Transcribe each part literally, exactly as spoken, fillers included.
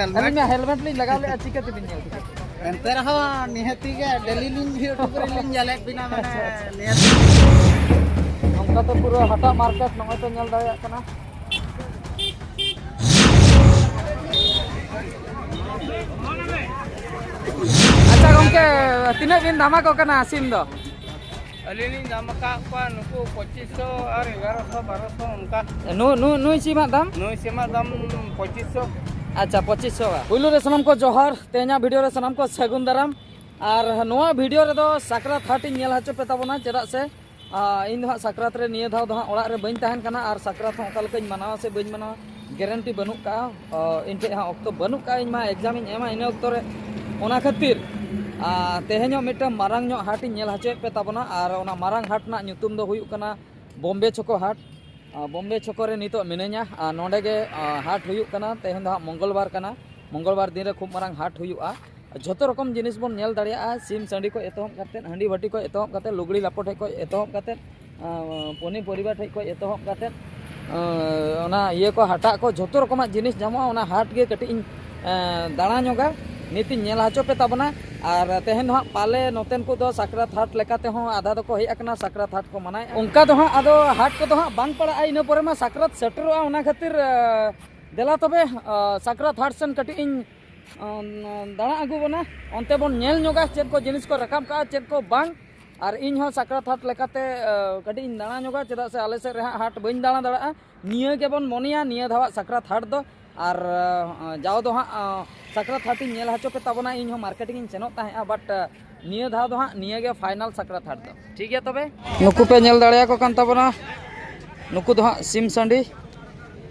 ᱟᱹᱞᱤᱧ ᱢᱟ ᱦᱮᱞᱢᱮᱴ ᱞᱤᱧ ᱞᱟᱜᱟᱣ ᱞᱮᱫᱼᱟ, ᱪᱤᱠᱟᱹ ᱛᱮᱵᱤᱱ ᱧᱮᱞ ᱠᱮᱫᱟ? ᱮᱱᱛᱮ ᱨᱮᱦᱚᱸ ᱱᱤᱦᱟᱹᱛᱤ ᱜᱮ ᱰᱮᱞᱤ ᱞᱤᱧ YouTube ᱨᱮᱞᱤᱧ ᱧᱮᱞᱮᱫ ᱵᱤᱱᱟ, ᱢᱟᱱᱮ ᱱᱤᱦᱟᱹᱛᱤ᱾ ᱱᱚᱝᱠᱟ ᱛᱚ ᱯᱩᱨᱟᱹ ᱦᱟᱴᱟᱜ ᱢᱟᱨᱠᱮᱴ ᱱᱚᱜᱼᱚᱭ ᱯᱮ ᱧᱮᱞ ᱫᱟᱲᱮᱭᱟᱜ ᱠᱟᱱᱟ᱾ ᱟᱪᱪᱷᱟ ᱜᱚᱢᱠᱮ, ᱛᱤᱱᱟᱹᱜ ᱵᱤᱱ ᱫᱟᱢ ᱟᱠᱚ ᱠᱟᱱᱟ ᱥᱤᱢ ᱫᱚ? ᱟᱹᱞᱤᱧ ᱞᱤᱧ ᱫᱟᱢ ᱟᱠᱟᱫ ᱠᱚᱣᱟ ᱱᱩᱠᱩ ᱯᱚᱸᱪᱤᱥ ᱥᱚ ᱟᱨ ᱮᱜᱟᱨᱚ ᱥᱚ, ᱵᱟᱨᱚ ᱥᱚ ᱚᱱᱠᱟ᱾ ᱱᱩ-, ᱱᱩ-, ᱱᱩᱭ ᱥᱤᱢᱟᱜ ᱫᱟᱢ? ᱱᱩᱭ ᱥᱤᱢᱟᱜ ᱫᱟᱢ ᱯᱚᱸᱪᱤᱥ ᱥᱚ᱾ ᱟᱪᱪᱷᱟ, ᱯᱚᱸᱪᱤᱥ ᱥᱚ᱾ ᱯᱩᱭᱞᱩ ᱨᱮ ᱥᱟᱱᱟᱢ ᱠᱚ ᱡᱚᱦᱟᱨ, ᱛᱮᱦᱮᱧᱟᱜ ᱵᱷᱤᱰᱤᱭᱳ ᱨᱮ ᱥᱟᱱᱟᱢ ᱠᱚ ᱥᱟᱹᱜᱩᱱ ᱫᱟᱨᱟᱢ᱾ ᱟᱨ ᱱᱚᱣᱟ ᱵᱷᱤᱰᱤᱭᱳ ᱨᱮᱫᱚ ᱥᱟᱠᱨᱟᱛ ᱦᱟᱴ ᱤᱧ ᱧᱮᱞ ᱦᱚᱪᱚ ᱯᱮ ᱛᱟᱵᱚᱱᱟ, ᱪᱮᱫᱟᱜ ᱥᱮ, ᱟ, ᱤᱧ ᱫᱚ ᱦᱟᱸᱜ ᱥᱟᱠᱨᱟᱛ ᱨᱮ ᱱᱤᱭᱟᱹ ᱫᱷᱟᱣ ᱫᱚ ᱦᱟᱸᱜ ᱚᱲᱟᱜ ᱨᱮ ᱵᱟᱹᱧ ᱛᱟᱦᱮᱱ ᱠᱟᱱᱟ, ᱟᱨ ᱥᱟᱠᱨᱟᱛ ᱦᱚᱸ ᱚᱠᱟ ᱞᱮᱠᱟᱧ ᱢᱟᱱᱟᱣᱟ ᱥᱮ ᱵᱟᱹᱧ ᱢᱟᱱᱟᱣᱟ, ᱜᱮᱨᱮᱱᱴᱤ ᱵᱟᱹᱱᱩᱜ ᱠᱟᱜᱼᱟ᱾ ᱚ, ᱤᱧ ᱴᱷᱮᱡ ᱦᱟᱸᱜ ᱚᱠᱛᱚ ᱵᱟᱹᱱᱩᱜ ᱠᱟᱜᱼᱟ, ᱤᱧ ᱢᱟ ᱮᱠᱡᱟᱢ ᱤᱧ ᱮᱢᱟ ᱤᱱᱟᱹ ᱚᱠᱛᱚ ᱨᱮ᱾ ᱚᱱᱟ ᱠᱷᱟᱹᱛᱤᱨ, ᱟ, ᱛᱮᱦᱮᱧᱚᱜ ᱢᱤᱫᱴᱟᱝ ᱢᱟᱨᱟᱝ ᱧᱚᱜ ᱦᱟᱴ ᱤᱧ ᱧᱮᱞ ᱦᱚᱪᱚᱭᱮᱫ ᱯᱮ ᱛᱟᱵᱚᱱᱟ, ᱟᱨ ᱚᱱᱟ ᱢᱟᱨᱟᱝ ᱦᱟᱴ ᱨᱮᱱᱟᱜ ᱧᱩᱛᱩᱢ ᱫᱚ ᱦᱩᱭᱩᱜ ᱠᱟᱱᱟ ᱵᱚᱢᱵᱮ ᱪᱷᱚᱠᱚ ᱦᱟᱴ᱾ ᱟ, ᱵᱚᱢᱵᱮ ᱪᱷᱚᱠᱚ ᱨᱮ ᱱᱤᱛᱚᱜ ᱢᱤᱱᱟᱹᱧᱟ, ᱟᱨ ᱱᱚᱰᱮ ᱜᱮ, ᱟ, ᱦᱟᱴ ᱦᱩᱭᱩᱜ ᱠᱟᱱᱟ᱾ ᱛᱮᱦᱮᱧ ᱫᱚ ᱦᱟᱸᱜ ᱢᱚᱝᱜᱚᱞᱵᱟᱨ ᱠᱟᱱᱟ, ᱢᱚᱝᱜᱚᱞᱵᱟᱨ ᱫᱤᱱ ᱨᱮ ᱠᱷᱩᱵ ᱢᱟᱨᱟᱝ ᱦᱟᱴ ᱦᱩᱭᱩᱜᱼᱟ᱾ ᱡᱷᱚᱛᱚ ᱨᱚᱠᱚᱢ ᱡᱤᱱᱤᱥ ᱵᱚᱱ ᱧᱮᱞ ᱫᱟᱲᱮᱭᱟᱜᱼᱟ, ᱥᱤᱢ ᱥᱟᱺᱰᱤ ᱠᱷᱚᱱ ᱮᱛᱚᱦᱚᱵ ᱠᱟᱛᱮᱫ, ᱦᱟᱺᱰᱤ ᱵᱷᱟᱹᱴᱤ ᱠᱷᱚᱱ ᱮᱛᱚᱦᱚᱵ ᱠᱟᱛᱮᱫ, ᱞᱩᱜᱽᱲᱤ ᱞᱟᱯᱚ ᱴᱷᱮᱡ ᱠᱷᱚᱱ ᱮᱛᱚᱦᱚᱵ ᱠᱟᱛᱮᱫ, ᱟᱸ, ᱯᱚᱱᱤ ᱯᱚᱨᱤᱵᱟ ᱴᱷᱮᱡ ᱠᱷᱚᱱ ᱮᱛᱚᱦᱚᱵ ᱠᱟᱛᱮᱫ, ᱟᱸ, ᱚᱱᱟ ᱤᱭᱟᱹ ᱠᱚ, ᱦᱟᱴᱟᱜ ᱠᱚ, ᱡᱷᱚᱛᱚ ᱨᱚᱠᱚᱢᱟᱜ ᱡᱤᱱᱤᱥ ᱧᱟᱢᱚᱜᱼᱟ᱾ ᱚᱱᱟ ᱦᱟᱴ ᱜᱮ ᱠᱟᱹᱴᱤᱡ ᱤᱧ, ᱟᱸ, ᱫᱟᱬᱟ ᱧᱚᱜᱟ, ᱱᱤᱛ ᱤᱧ ᱧᱮᱞ ᱦᱚᱪᱚ ᱯᱮ ᱛᱟᱵᱚᱱᱟ᱾ ᱟᱨ ᱛᱮᱦᱮᱧ ᱫᱚ ᱦᱟᱸᱜ ᱯᱟᱞᱮ ᱱᱚᱛᱮᱱ ᱠᱚ ᱫᱚ ᱥᱟᱠᱨᱟᱛ ᱦᱟᱴ ᱞᱮᱠᱟ ᱛᱮᱦᱚᱸ ᱟᱫᱷᱟ ᱫᱚᱠᱚ ᱦᱮᱡ ᱟᱠᱟᱱᱟ, ᱥᱟᱠᱨᱟᱛ ᱦᱟᱴ ᱠᱚ ᱢᱟᱱᱟᱣᱮᱫᱼᱟ᱾ ᱚᱱᱠᱟ ᱫᱚ ᱦᱟᱸᱜ ᱟᱫᱚ ᱦᱟᱴ ᱠᱚᱫᱚ ᱦᱟᱸᱜ ᱵᱟᱝ ᱯᱟᱲᱟᱜᱼᱟ, ᱤᱱᱟᱹ ᱯᱚᱨᱮ ᱢᱟ ᱥᱟᱠᱨᱟᱛ ᱥᱮᱴᱮᱨᱚᱜᱼᱟ᱾ ᱚᱱᱟ ᱠᱷᱟᱹᱛᱤᱨ, ᱟᱸ, ᱫᱮᱞᱟ ᱛᱚᱵᱮ, ᱟᱸ, ᱥᱟᱠᱨᱟᱛ ᱦᱟᱴ ᱥᱮᱱ ᱠᱟᱹᱴᱤᱡ ᱤᱧ ᱟᱢ, ᱫᱟᱬᱟ ᱟᱹᱜᱩ ᱵᱚᱱᱟ, ᱚᱱᱛᱮ ᱵᱚᱱ ᱧᱮᱞ ᱧᱚᱜᱟ ᱪᱮᱫ ᱠᱚ ᱡᱤᱱᱤᱥ ᱠᱚ ᱨᱟᱠᱟᱵ ᱠᱟᱜᱼᱟ, ᱪᱮᱫ ᱠᱚ ᱵᱟᱝ᱾ ᱟᱨ ᱤᱧ ᱦᱚᱸ ᱥᱟᱠᱨᱟᱛ ᱦᱟᱴ ᱞᱮᱠᱟᱛᱮ, ᱟᱹ, ᱠᱟᱹᱴᱤᱡ ᱤᱧ ᱫᱟᱬᱟ ᱧᱚᱜᱟ, ᱪᱮᱫᱟᱜ ᱥᱮ ᱟᱞᱮ ᱥᱮᱫ ᱨᱮ ᱦᱟᱸᱜ ᱦᱟᱴ ᱵᱟᱹᱧ ᱫᱟᱬᱟ ᱫᱟᱲᱮᱭᱟᱜᱼᱟ᱾ ᱱᱤᱭᱟᱹ ᱜᱮᱵᱚᱱ ᱢᱚᱱᱮᱭᱟ ᱱᱤᱭᱟᱹ ᱫᱷᱟᱣᱟᱜ ᱥᱟᱠᱨᱟᱛ ᱦᱟᱴ ᱫᱚ᱾ ᱟᱨ, ᱟᱹ, ᱡᱟᱣ ᱫᱚ ᱦᱟᱸᱜ, ᱟᱹ, ᱥᱟᱠᱨᱟᱛ ᱦᱟᱴ ᱤᱧ ᱧᱮᱞ ᱦᱚᱪᱚ ᱯᱮ ᱛᱟᱵᱚᱱᱟ᱾ ᱤᱧ ᱦᱚᱸ ᱢᱟᱨᱠᱮᱴᱤᱝ ᱤᱧ ᱥᱮᱱᱚᱜ ᱛᱟᱦᱮᱸᱜᱼᱟ, but, ᱟᱹ, ᱱᱤᱭᱟᱹ ᱫᱷᱟᱣ ᱫᱚ ᱦᱟᱸᱜ ᱱᱤᱭᱟᱹ ᱜᱮ ᱯᱷᱟᱭᱱᱟᱞ ᱥᱟᱠᱨᱟᱛ ᱦᱟᱴ ᱫᱚ᱾ ᱴᱷᱤᱠ ᱜᱮᱭᱟ ᱛᱚᱵᱮ? ᱱᱩᱠᱩ ᱯᱮ ᱧᱮᱞ ᱫᱟᱲᱮᱭᱟᱠᱚ ᱠᱟᱱ ᱛᱟᱵᱚᱱᱟ, ᱱᱩᱠᱩ ᱫᱚ ᱦᱟᱸᱜ ᱥᱤᱢ ᱥᱟᱺᱰᱤ,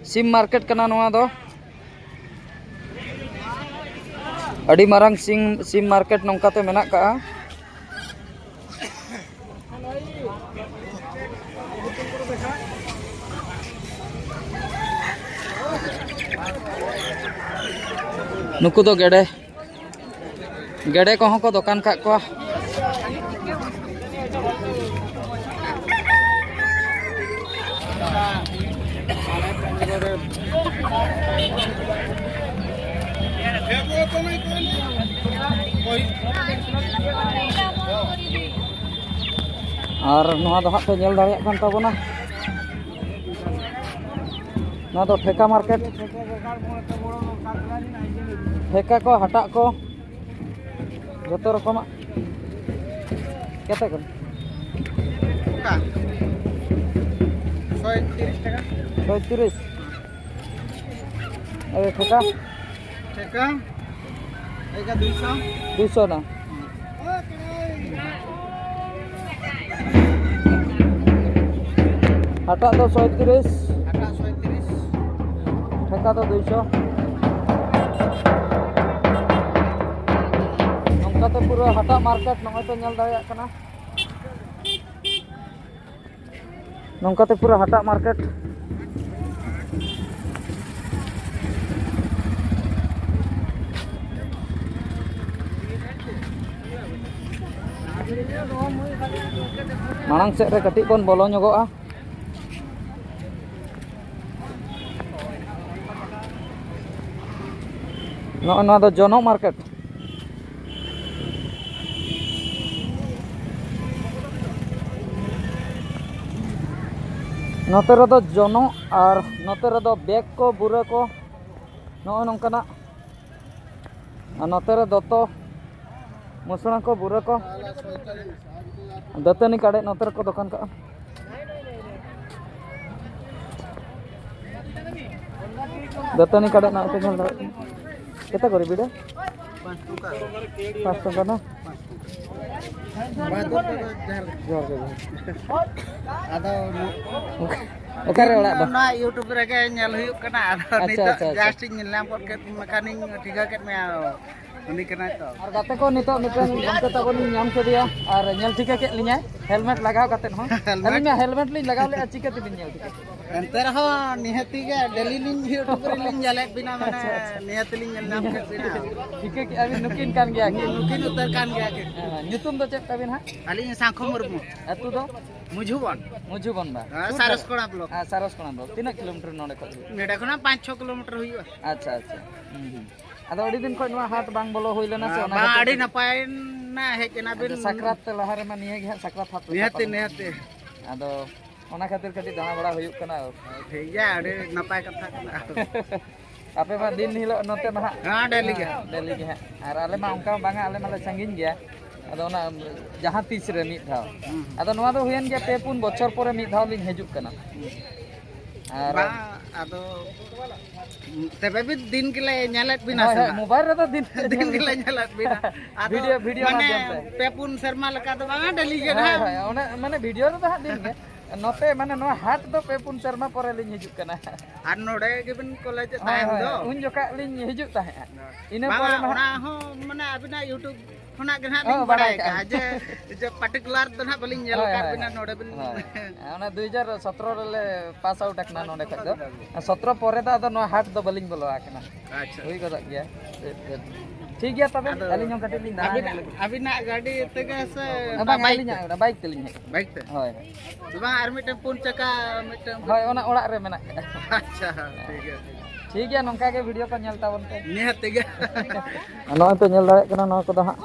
ᱥᱤᱢ ᱢᱟᱨᱠᱮᱴ ᱠᱟᱱᱟ ᱱᱚᱣᱟ ᱫᱚ᱾ ᱟᱹᱰᱤ ᱢᱟᱨᱟᱝ ᱥᱤᱢ, ᱥᱤᱢ ᱢᱟᱨᱠᱮᱴ ᱱᱚᱝᱠᱟ ᱛᱮ ᱢᱮᱱᱟᱜ ᱠᱟᱜᱼᱟ᱾ ᱱᱩᱠᱩ ᱫᱚ ᱜᱮᱰᱮ, ᱜᱮᱰᱮ ᱠᱚᱦᱚᱸ ᱠᱚ ᱫᱚᱠᱟᱱ ᱠᱟᱜ ᱠᱚᱣᱟ᱾ ᱟᱨ ᱱᱚᱣᱟ ᱫᱚ ᱦᱟᱸᱜ ᱯᱮ ᱧᱮᱞ ᱫᱟᱲᱮᱭᱟᱜ ᱠᱟᱱ ᱛᱟᱵᱚᱱᱟ, ᱱᱚᱣᱟ ᱫᱚ ᱴᱷᱮᱠᱟ ᱢᱟᱨᱠᱮᱴ᱾ ᱴᱷᱮᱠᱟ ᱠᱚ, ᱦᱟᱴᱟᱜ ᱠᱚ, ᱡᱚᱛᱚ ᱨᱚᱠᱚᱢᱟᱜ᱾ ᱠᱮᱛᱮ ᱠᱚ? ᱚᱠᱟ? ᱥᱚᱭ ᱛᱤᱨᱤᱥ ᱴᱟᱠᱟ᱾ ᱥᱚᱭ ᱛᱤᱨᱤᱥ᱾ ᱟᱨ ᱴᱷᱮᱠᱟ? ᱴᱷᱮᱠᱟ? ᱮᱭᱠᱟ ᱫᱩᱭᱥᱚ᱾ ᱫᱩᱭᱥᱚ ᱱᱟ᱾ ᱦᱟᱴᱟᱜ ᱫᱚ ᱥᱚᱭ ᱛᱤᱨᱤᱥ᱾ ᱦᱟᱴᱟᱜ ᱥᱚᱭ ᱛᱤᱨᱤᱥ᱾ ᱴᱷᱮᱠᱟ ᱫᱚ ᱫᱩᱭᱥᱚ᱾ ᱱᱚᱝᱠᱟᱛᱮ ᱯᱩᱨᱟᱹ ᱦᱟᱴᱟᱜ ᱢᱟᱨᱠᱮᱴ ᱱᱚᱜᱼᱚᱭ ᱯᱮ ᱧᱮᱞ ᱫᱟᱲᱮᱭᱟᱜ ᱠᱟᱱᱟ᱾ ᱱᱚᱝᱠᱟᱛᱮ ᱯᱩᱨᱟᱹ ᱦᱟᱴᱟᱜ ᱢᱟᱨᱠᱮᱴ᱾ ᱢᱟᱲᱟᱝ ᱥᱮᱫ ᱨᱮ ᱠᱟᱹᱴᱤᱡ ᱵᱚᱱ ᱵᱚᱞᱚ ᱧᱚᱜᱚᱜᱼᱟ᱾ ᱱᱚᱜᱼᱚ ᱱᱚᱣᱟ ᱫᱚ ᱡᱚᱱᱚᱜ ᱢᱟᱨᱠᱮᱴ᱾ ᱱᱚᱛᱮ ᱨᱮᱫᱚ ᱡᱚᱱᱚᱜ ᱟᱨ ᱱᱚᱛᱮ ᱨᱮᱫᱚ ᱵᱮᱜᱽ ᱠᱚ, ᱵᱩᱨᱟᱹ ᱠᱚ, ᱱᱚᱜᱼᱚ ᱱᱚᱝᱠᱟᱱᱟᱜ᱾ ᱟᱨ ᱱᱚᱛᱮ ᱨᱮ ᱫᱚᱛᱚ, ᱢᱩᱥᱲᱟ ᱠᱚ, ᱵᱩᱨᱟᱹ ᱠᱚ, ᱫᱟᱹᱛᱟᱹᱱᱤ ᱠᱟᱲᱮᱡ ᱱᱚᱛᱮ ᱨᱮᱠᱚ ᱫᱚᱠᱟᱱ ᱠᱟᱜᱼᱟ᱾ ᱫᱟᱹᱛᱟᱹᱱᱤ ᱠᱟᱲᱮᱡ ᱱᱚᱜᱼᱚᱭ ᱯᱮ ᱧᱮᱞ ᱫᱟᱲᱮᱭᱟᱜ ᱠᱟᱱᱟ᱾ ᱠᱮᱛᱮ ᱠᱚᱨᱮ ᱵᱤᱰᱟᱹ? ᱯᱟᱸᱪ ᱴᱟᱠᱟ᱾ ᱯᱟᱸᱪ ᱴᱟᱠᱟ ᱱᱟ? ᱵᱟᱝ, ᱫᱚᱥ ᱴᱟᱠᱟ ᱡᱟᱦᱟᱸ ᱞᱮᱠᱟ᱾ ᱡᱚᱦᱟᱨ ᱜᱮ, ᱡᱚᱦᱟᱨ ᱜᱮ᱾ ᱟᱫᱚ ᱚᱠᱟᱨᱮ ᱚᱲᱟᱜ ᱫᱚ? ᱱᱚᱣᱟ YouTube ᱨᱮᱜᱮ ᱧᱮᱞ ᱦᱩᱭᱩᱜ ᱠᱟᱱᱟ᱾ ᱟᱫᱚ ᱟᱪᱪᱷᱟ, ᱱᱤᱛᱚᱜ ᱟᱪᱪᱷᱟ, ᱟᱪᱪᱷᱟ᱾ Just ᱤᱧ ᱧᱮᱞ ᱧᱟᱢ ᱜᱚᱫ ᱠᱮᱫ ᱢᱮᱠᱷᱟᱱᱤᱧ ᱴᱷᱤᱠᱟᱹ ᱠᱮᱫ ᱢᱮᱭᱟ᱾ ᱩᱱᱤ ᱠᱟᱱᱟᱭ ᱛᱚ᱾ ᱟᱨ ᱜᱟᱛᱮ ᱠᱚ, ᱱᱤᱛᱚᱜ ᱢᱤᱫᱴᱮᱱ ᱜᱚᱢᱠᱮ ᱛᱟᱵᱚᱱᱤᱧ ᱧᱟᱢ ᱠᱮᱫᱮᱭᱟ ᱟᱨ ᱧᱮᱞ ᱴᱷᱤᱠᱟᱹ ᱠᱮᱫ ᱞᱤᱧᱟᱭ ᱦᱮᱞᱢᱮᱴ ᱞᱟᱜᱟᱣ ᱠᱟᱛᱮᱫ ᱦᱚᱸ᱾ ᱦᱮᱞᱢᱮᱴ? ᱟᱹᱞᱤᱧ ᱢᱟ ᱦᱮᱞᱢᱮᱴ ᱞᱤᱧ ᱞᱟᱜᱟᱣ ᱞᱮᱫᱼᱟ, ᱪᱤᱠᱟᱹ ᱛᱮᱵᱤᱱ ᱧᱮᱞ ᱴᱷᱤᱠᱟᱹ ᱠᱮᱫᱟ? ᱮᱱᱛᱮ ᱨᱮᱦᱚᱸ ᱱᱤᱦᱟᱹᱛᱤ ᱜᱮ daily ᱞᱤᱧ YouTube ᱨᱮᱞᱤᱧ ᱧᱮᱞᱮᱫ ᱵᱤᱱᱟ, ᱢᱟᱱᱮ ᱟᱪᱪᱷᱟ, ᱟᱪᱪᱷᱟ᱾ ᱱᱤᱦᱟᱹᱛᱤ ᱞᱤᱧ ᱧᱮᱞ ᱧᱟᱢ ᱠᱮᱫ ᱵᱤᱱᱟ᱾ ᱴᱷᱤᱠᱟᱹ ᱠᱮᱫᱼᱟ ᱵᱤᱱ, ᱱᱩᱠᱤᱱ ᱠᱟᱱ ᱜᱮᱭᱟ ᱠᱤᱱ᱾ ᱱᱩᱠᱤᱱ ᱩᱛᱟᱹᱨ ᱠᱟᱱ ᱜᱮᱭᱟ ᱠᱤᱱ᱾ ᱦᱮᱸ, ᱧᱩᱛᱩᱢ ᱫᱚ ᱪᱮᱫ ᱛᱟᱵᱤᱱ ᱦᱟᱸᱜ? ᱟᱹᱞᱤᱧ ᱥᱟᱝᱠᱷᱚ ᱢᱩᱨᱢᱩ᱾ ᱟᱹᱛᱩ ᱫᱚ? ᱢᱩᱡᱷᱩᱵᱚᱱ᱾ ᱢᱩᱡᱷᱩᱵᱚᱱ ᱵᱟ᱾ ᱦᱮᱸ, ᱥᱩᱨ ᱥᱟᱨᱚᱥ ᱫᱷᱟᱨᱟ? ᱠᱚᱲᱟ block᱾ ᱦᱮᱸ, ᱥᱟᱨᱚᱥ ᱠᱚᱲᱟ block᱾ ᱛᱤᱱᱟᱹᱜ ᱠᱤᱞᱳᱢᱤᱴᱟᱨ ᱱᱚᱰᱮ ᱠᱷᱚᱱ ᱦᱩᱭᱩᱜᱼᱟ? ᱱᱚᱰᱮ ᱠᱷᱚᱱᱟᱜ ᱯᱟᱸᱪ ᱪᱷᱚ ᱠᱤᱞᱳᱢᱤᱴᱟᱨ ᱦᱩᱭᱩᱜᱼᱟ᱾ ᱟᱪᱪᱷᱟ, ᱟᱪᱪᱷᱟ᱾ ᱦᱩᱸ, ᱦᱩᱸ᱾ ᱟᱫᱚ ᱟᱹᱰᱤ ᱫᱤᱱ ᱠᱷᱚᱱ ᱱᱚᱣᱟ ᱦᱟᱴ ᱵᱟᱝ ᱵᱚᱞᱚ ᱦᱩᱭ ᱞᱮᱱᱟ ᱥᱮ, ᱚᱱᱟ ᱵᱟᱝ, ᱠᱷᱟᱹᱛᱤᱨ ᱟᱹᱰᱤ ᱛᱮ ᱱᱟᱯᱟᱭ ᱱᱟ ᱦᱮᱡ ᱮᱱᱟ ᱵᱤᱱ᱾ ᱟᱫᱚ ᱥᱟᱠᱨᱟᱛ ᱛᱮ ᱞᱟᱦᱟ ᱨᱮᱢᱟ ᱱᱤᱭᱟᱹ ᱜᱮ ᱦᱟᱸᱜ ᱥᱟᱠᱨᱟᱛ ᱦᱟᱴ ᱞᱮᱠᱟ ᱱᱤᱦᱟᱹᱛᱤ, ᱯᱟᱞᱮᱱ᱾ ᱱᱤᱦᱟᱹᱛᱤ᱾ ᱟᱫᱚ ᱚᱱᱟ ᱠᱷᱟᱹᱛᱤᱨ ᱠᱟᱹᱴᱤᱡ ᱫᱟᱬᱟ ᱵᱟᱲᱟ ᱦᱩᱭᱩᱜ ᱠᱟᱱᱟ᱾ ᱴᱷᱤᱠ ᱜᱮᱭᱟ, ᱟᱹᱰᱤ ᱱᱟᱯᱟᱭ ᱠᱟᱛᱷᱟ ᱠᱟᱱᱟ᱾ ᱟᱯᱮ ᱢᱟ ᱫᱤᱱ ᱦᱤᱞᱳᱜ ᱱᱚᱛᱮ ᱢᱟ ᱦᱟᱸᱜ᱾ ᱦᱮᱸ, ᱰᱮᱞᱤ ᱜᱮ᱾ ᱦᱮᱸ, ᱰᱮᱞᱤ ᱜᱮ ᱦᱟᱸᱜ᱾ ᱟᱨ ᱟᱞᱮ ᱢᱟ ᱚᱱᱠᱟ ᱢᱟ ᱵᱟᱝᱟ, ᱟᱞᱮ ᱢᱟᱞᱮ ᱥᱟᱺᱜᱤᱧ ᱜᱮᱭᱟ᱾ ᱟᱫᱚ ᱚᱱᱟ ᱡᱟᱦᱟᱸ ᱛᱤᱥ ᱨᱮ ᱢᱤᱫ ᱫᱷᱟᱣ᱾ ᱦᱩᱸ, ᱦᱩᱸ᱾ ᱟᱫᱚ ᱱᱚᱣᱟ ᱫᱚ ᱦᱩᱭᱮᱱ ᱜᱮᱭᱟ ᱯᱮ ᱯᱩᱱ ᱵᱚᱪᱷᱚᱨ ᱯᱚᱨᱮ ᱢᱤᱫ ᱫᱷᱟᱣ ᱞᱤᱧ ᱦᱤᱡᱩᱜ ᱠᱟᱱᱟ᱾ ᱟᱨ ᱵᱟᱝ, ᱟᱫᱚ ᱛᱚᱵᱮ ᱵᱤᱱ ᱫᱤᱱ ᱜᱮᱞᱮ ᱧᱮᱞᱮᱫ ᱵᱤᱱᱟ ᱦᱳᱭ, ᱥᱮ ᱦᱳᱭ, ᱱᱟᱦᱟᱜ? ᱢᱳᱵᱟᱭᱤᱞ ᱨᱮᱫᱚ ᱫᱤᱱ ᱫᱤᱱ ᱜᱮᱞᱮ ᱧᱮᱞᱮᱫ ᱵᱤᱱᱟ᱾ ᱟᱫᱚ ᱵᱷᱤᱰᱤᱭᱳ, ᱵᱷᱤᱰᱤᱭᱳ ᱢᱟᱱᱮ ᱢᱟᱫᱽᱫᱷᱚᱢ ᱛᱮ᱾ ᱯᱮ ᱯᱩᱱ ᱥᱮᱨᱢᱟ ᱞᱮᱠᱟ ᱫᱚ ᱵᱟᱝᱟ, ᱰᱮᱞᱤ ᱜᱮ ᱦᱳᱭ, ᱱᱟᱦᱟᱜ᱾ ᱦᱳᱭ, ᱚᱱᱟ ᱢᱟᱱᱮ ᱵᱷᱤᱰᱤᱭᱳ ᱨᱮᱫᱚ ᱦᱟᱸᱜ ᱫᱤᱱ ᱜᱮ᱾ ᱱᱚᱛᱮ ᱢᱟᱱᱮ ᱱᱚᱣᱟ ᱦᱟᱴ ᱫᱚ ᱯᱮ ᱯᱩᱱ ᱥᱮᱨᱢᱟ ᱯᱚᱨᱮ ᱞᱤᱧ ᱦᱤᱡᱩᱜ ᱠᱟᱱᱟ᱾ ᱟᱨ ᱱᱚᱰᱮ ᱜᱮᱵᱤᱱ ᱠᱚᱞᱮᱡᱽ ᱮᱫ ᱦᱳᱭ, ᱛᱟᱦᱮᱱ ᱦᱳᱭ, ᱫᱚ? ᱩᱱ ᱡᱚᱠᱷᱟᱜ ᱞᱤᱧ ᱦᱤᱡᱩᱜ ᱛᱟᱦᱮᱸᱫᱼᱟ᱾ ᱤᱱᱟᱹ ᱵᱟᱝᱟ, ᱯᱚᱨᱮ ᱢᱟ ᱦᱟᱸᱜ ᱚᱱᱟ ᱦᱚᱸ ᱢᱟᱱᱮ ᱟᱹᱵᱤᱱᱟᱜ YouTube ᱠᱷᱚᱱᱟᱜ ᱜᱮ ᱱᱟᱦᱟᱜ ᱦᱚᱸ ᱞᱤᱧ ᱵᱟᱲᱟᱭ ᱵᱟᱲᱟᱭ ᱟᱠᱟᱫᱼᱟ ᱠᱟᱜᱼᱟ᱾ ᱡᱮ, ᱡᱮ particular ᱫᱚ ᱱᱟᱦᱟᱜ ᱵᱟᱹᱞᱤᱧ ᱧᱮᱞ ᱦᱳᱭ, ᱟᱠᱟᱫ ᱦᱳᱭ, ᱵᱤᱱᱟ ᱦᱳᱭ᱾ ᱱᱚᱰᱮ ᱵᱤᱱ᱾ ᱦᱳᱭ᱾ ᱚᱱᱟ ᱫᱩ ᱦᱟᱡᱟᱨ ᱥᱚᱛᱨᱚ ᱨᱮᱞᱮ ᱯᱟᱥ ᱟᱣᱩᱴ ᱟᱠᱟᱱᱟ ᱱᱚᱰᱮ ᱠᱷᱚᱡ ᱫᱚ᱾ ᱥᱚᱛᱨᱚ ᱯᱚᱨᱮ ᱫᱚ ᱟᱫᱚ ᱱᱚᱣᱟ ᱦᱟᱴ ᱫᱚ ᱵᱟᱹᱞᱤᱧ ᱵᱚᱞᱚ ᱟᱠᱟᱱᱟ᱾ ᱟᱪᱪᱷᱟ᱾ ᱦᱩᱭ ᱜᱚᱫᱚᱜ ᱜᱮᱭᱟ᱾ ᱴᱷᱤᱠ ᱜᱮᱭᱟ ᱛᱚᱵᱮ, ᱟᱫᱚ ᱟᱹᱞᱤᱧ ᱦᱚᱸ ᱠᱟᱹᱴᱤᱡ ᱞᱤᱧ ᱫᱟᱬᱟ ᱧᱚᱜ ᱟᱹᱵᱤᱱᱟᱜ, ᱞᱮᱜᱮ᱾ ᱟᱹᱵᱤᱱᱟᱜ ᱜᱟᱹᱰᱤ ᱛᱮᱜᱮ ᱥᱮ ᱵᱟᱝ, ᱵᱟᱭᱤᱠ ᱛᱮ? ᱟᱹᱞᱤᱧᱟᱜ ᱚᱱᱟ ᱵᱟᱭᱤᱠ ᱛᱮᱞᱤᱧ ᱦᱮᱡ ᱟᱠᱟᱱᱟ᱾ ᱵᱟᱭᱤᱠ ᱛᱮ? ᱦᱳᱭ, ᱦᱳᱭ᱾ ᱵᱟᱝ, ᱟᱨ ᱢᱤᱫᱴᱮᱱ ᱯᱩᱱ ᱪᱟᱠᱟ ᱢᱤᱫᱴᱮᱱ᱾ ᱦᱳᱭ, ᱚᱱᱟ ᱚᱲᱟᱜ ᱨᱮ ᱢᱮᱱᱟᱜ ᱠᱟᱜᱼᱟ᱾ ᱟᱪᱪᱷᱟ, ᱴᱷᱤᱠ ᱜᱮᱭᱟ, ᱴᱷᱤᱠ ᱜᱮᱭᱟ᱾ ᱴᱷᱤᱠ ᱜᱮᱭᱟ, ᱱᱚᱝᱠᱟ ᱜᱮ ᱵᱷᱤᱰᱤᱭᱳ ᱠᱚ ᱧᱮᱞ ᱛᱟᱵᱚᱱ ᱯᱮ᱾ ᱱᱤᱦᱟᱹᱛ ᱛᱮᱜᱮ᱾ ᱱᱚᱜᱼᱚᱭ ᱯᱮ ᱧᱮᱞ ᱫᱟᱲᱮᱭᱟᱜ ᱠᱟᱱᱟ, ᱱᱚᱣᱟ ᱠᱚᱫᱚ ᱦᱟᱸᱜ